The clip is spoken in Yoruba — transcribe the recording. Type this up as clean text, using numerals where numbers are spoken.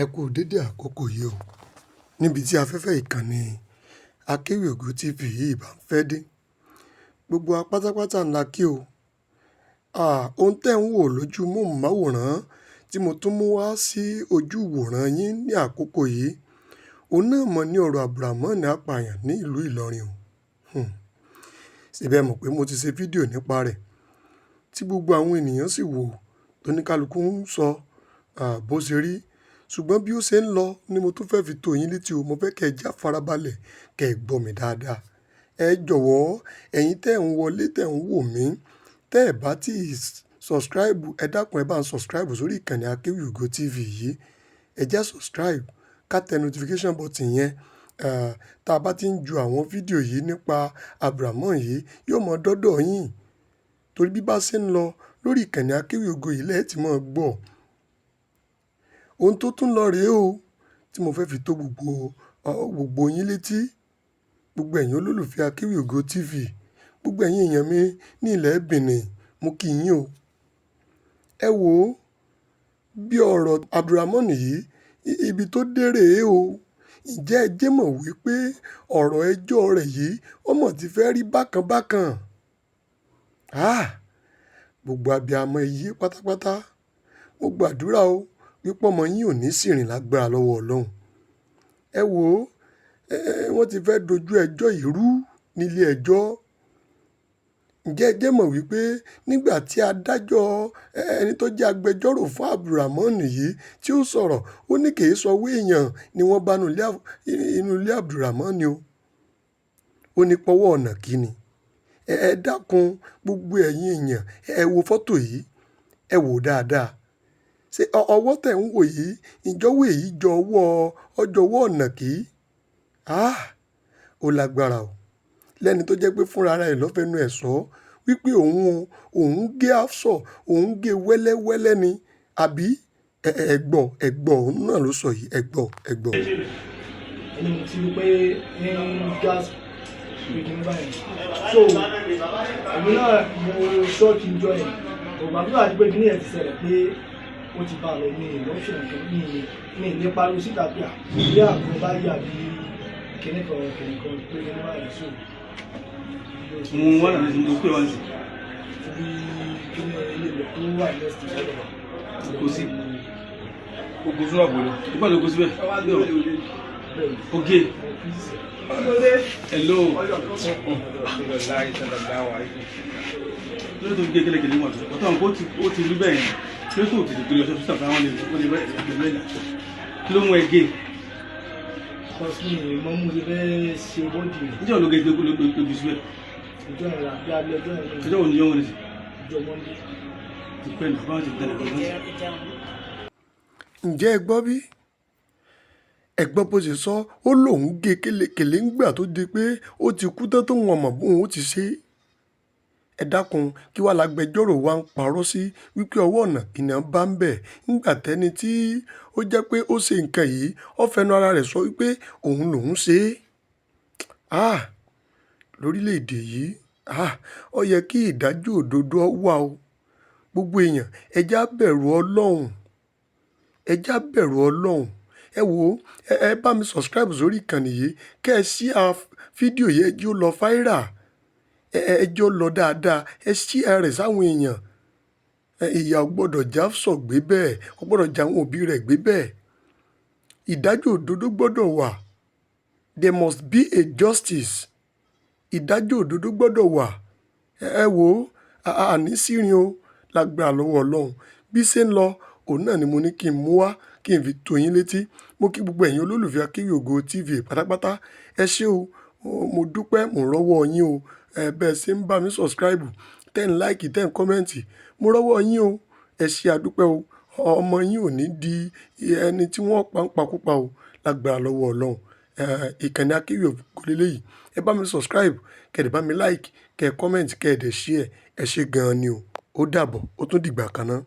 Ẹ kú dédé àkókò yìí o. Níbi tí afẹ́fẹ́ ìkànnì Akéwì Ògo TV yìí bá ń fẹ́ dé. Gbogbo wa pátápátá ńlá kí o. À, ohun tẹ́ ń wò lójú móhùnmáwòrán tí mo tún mú wá sí ojú ìwòran yín ní àkókò yìí, òun náà mọ̀ ní ọ̀rọ̀ Abdulrahman apààyàn ní ìlú Ìlọrin o. Hmm. Ṣé bẹ́ẹ̀ mọ̀ pé mo ti ṣe fídíò nípa rẹ̀ tí gbogbo àwọn ènìyàn sì wò, tóníkálukú ń sọ, à, bó ṣe rí. Ṣùgbọ́n bí ó ṣe ń lọ ni mo tún fẹ́ fi tó yín létí o. Mo fẹ́ kí ẹ já farabalẹ̀, kí ẹ gbọ́ mi dáadáa. Ẹ jọ̀wọ́, ẹ̀yin tẹ́ ń wọlé, tẹ́ ń wò mí, tẹ́ ẹ bá tí subscribe, ẹ dákun ẹ bá ń subscribe sórí ìkànnì Akéwì Ògo TV yìí. Ẹ já subscribe, ká tẹ notification button yẹn. Tá a bá tí ń ju àwọn fídíò yìí nípa Abdulrahman yìí, yóò mọ dọ́dọ̀ yín. Torí bí bá ṣe ń lọ lórí ìkànnì Akéwì Ògo yìí lẹ́ẹ̀ tí mò ń gbọ́. Ohun tó tún lọ rèé o tí mo fẹ́ fi tó gbogbo, gbogbo yín létí. Gbogbo ẹ̀yin olólùfẹ́ Akéwì Ògo TV, gbogbo ẹ̀yin èèyàn mi ní ilẹ̀ Benin, mo kí yín o. Ẹ wò ó, bí ọ̀rọ̀ Abdulrahman yìí, ibi tó dé rèé o. Ǹjẹ́ ẹ jẹ́ mọ̀ wípé ọ̀rọ̀ ẹjọ́ rẹ̀ yìí, ó mọ̀ tí fẹ́ rí bákan bákan. Ah! Gbogbo abiyamọ ayé pátápátá. Mo gbàdúrà o wípé ọmọ yín ò ní ṣìrìn lágbára lọ́wọ́ Ọlọ́run. Ẹ wò ó, wọ́n ti fẹ́ dojú ẹjọ́ yìí rú nílé ẹjọ́. Ǹjẹ́ ẹ jẹ́ mọ̀ wípé nígbà tí adájọ́, ẹni tó jẹ́ agbẹjọ́rò fún Abdulrahman yìí tí ó sọ̀rọ̀, ó ní kì í sọ owó èèyàn ni wọ́n bá nínú ilé Abdulrahman o. Ó ní pọ́wọ́ ọ̀nà kí ni. Ẹ dákun gbogbo ẹ̀yin èèyàn, ẹ wo fọ́tò yìí, ẹ wò ó dáadáa. Ṣé ọwọ́ tẹ̀ ń wò yìí, ìjọwọ́ èyí jọ ọwọ́, ọjọ́ ọwọ́ ọ̀nà kí? Ah! Ó lágbára o. Lẹ́ni tó jẹ́ pé fúnra rẹ̀ ló fẹnu ẹ̀ sọ wípé òun, òun gé Hafsọ, òun gé wẹ́lẹ́wẹ́lẹ́ ni. Àbí? Ẹ gbọ́, ẹ gbọ́, òun náà ló sọ yìí, ẹ gbọ́, ẹ gbọ́. Ẹni mo ti rí pé ní gas pé kí ní báyìí, so èmi náà mo ṣọ́ọ̀kì ń jọ yẹn ògbà tó àti pé kí ní ẹ̀ ti ṣẹlẹ̀ pé ó ti bá a lọ ní ìlọ́ṣọ̀ nǹkan ní ilé pariwo síta pé à ilé àgọ́ báyìí àbí kíní kan kíní kan pé kí ní báyìí so. Mo wà ní mo kúrò wá sí. Ibi kíní ilé rẹ̀ tó wà next sọ́dọ̀ wa. Kò sí ogun sọ́dọ̀ àbò rẹ̀ nígbà tó kó síbẹ̀. Bẹ́ẹ̀. Oge. Mo fi sí. Hello. Lórí tó gé kélekèlé wọn tó ọ̀tọ̀ nǹkan ó ti rí bẹ́ẹ̀ yẹn kí ló tó tètè gbé lọ sí ọ́fíìsì àfihàn wọn lè rẹ́ ẹ̀gbẹ́ ìdájọ́ kí ló mú ẹ gé? Cause mi mọ mo ṣe fẹ́ ṣe body rẹ̀. Níjọ́ ló gé ló lójú síbẹ̀? Ọjọ́ yẹn la bí alẹ́ ọjọ́ yẹn. Ọjọ́ wo ni yọ̀ wọ́n ní sí? Ọjọ́ Monday. Ti pẹ́ nù báwọn ti tẹ̀lé pẹ̀lú. Ǹjẹ́ ẹ gbọ́ bí? Ẹ gbọ́ bó ṣe sọ, ó lóun gé kélekèlé ńgbà tó di pé ó ti kú tán tóun ọmọ bóun ó ti ṣe. Ẹ dákun kí wàá lágbẹjọ́rò wa ń parọ́ sí wípé ọwọ́ ọ̀nà kìnìún bá ń bẹ̀ ńgbà tẹ́ni tí ó jẹ́ pé ó ṣe nǹkan yìí, ó fẹnu ara rẹ̀ sọ wípé òun lòún ṣe é. Ah! Lórílẹ̀-èdè yìí, ah! Ó yẹ kí ìdájọ́ òdodo wà o. Gbogbo èèyàn, ẹ já bẹ̀rù Ọlọ́run. Ẹ já bẹ̀rù Ọlọ́run. Ẹ wò ó, ẹ bá mi subscribe sórí ìkànnì yìí, kẹ́ ẹ share fídíò yìí, ẹ jẹ́ ó lọ viral. Ẹ jẹ́ ó lọ dáadáa, ẹ share rẹ̀ sáwọn èèyàn. Ìyà ò gbọdọ̀ já Hafsọ gbé bẹ́ẹ̀, kò gbọdọ̀ já àwọn òbí rẹ̀ gbé bẹ́ẹ̀. Ìdájọ́ òdodo gbọdọ̀ wà. There must be a justice. Ìdájọ́ òdodo gbọdọ̀ wà. Ẹ wò ó, àní sírin o lágbára lọ́wọ́ Ọlọ́run. Bí ṣe ń lọ, òun náà ni mo ní kí n mú wá, kí n fi tó yín létí. Mo kí gbogbo ẹ̀yin olólùfẹ́ Akéwì Ògo TV pátápátá. Ẹ ṣé o, mo dúpẹ́, mo rọ́wọ́ yín o. Ẹ bẹ́ẹ̀ ṣe ń bá mi subscribe, tẹ́ ń like, tẹ́ ń comment. Mo rọ́wọ́ yín o. Ẹ ṣé àdúpẹ́ o. Ọmọ yín ò ní di ẹni tí wọ́n pa ń pakúpa o lágbára lọ́wọ́ Ọlọ́run. Ìkànnì Akéwì Ògo léleyìí. Ẹ bá mi subscribe, kẹ́ ẹ dẹ̀ bá mi like, kẹ́ ẹ comment, kẹ́ ẹ dẹ̀ share. Ẹ ṣé gan-an ni o. Ó dàbọ̀, ó tún dìgbà kan náà.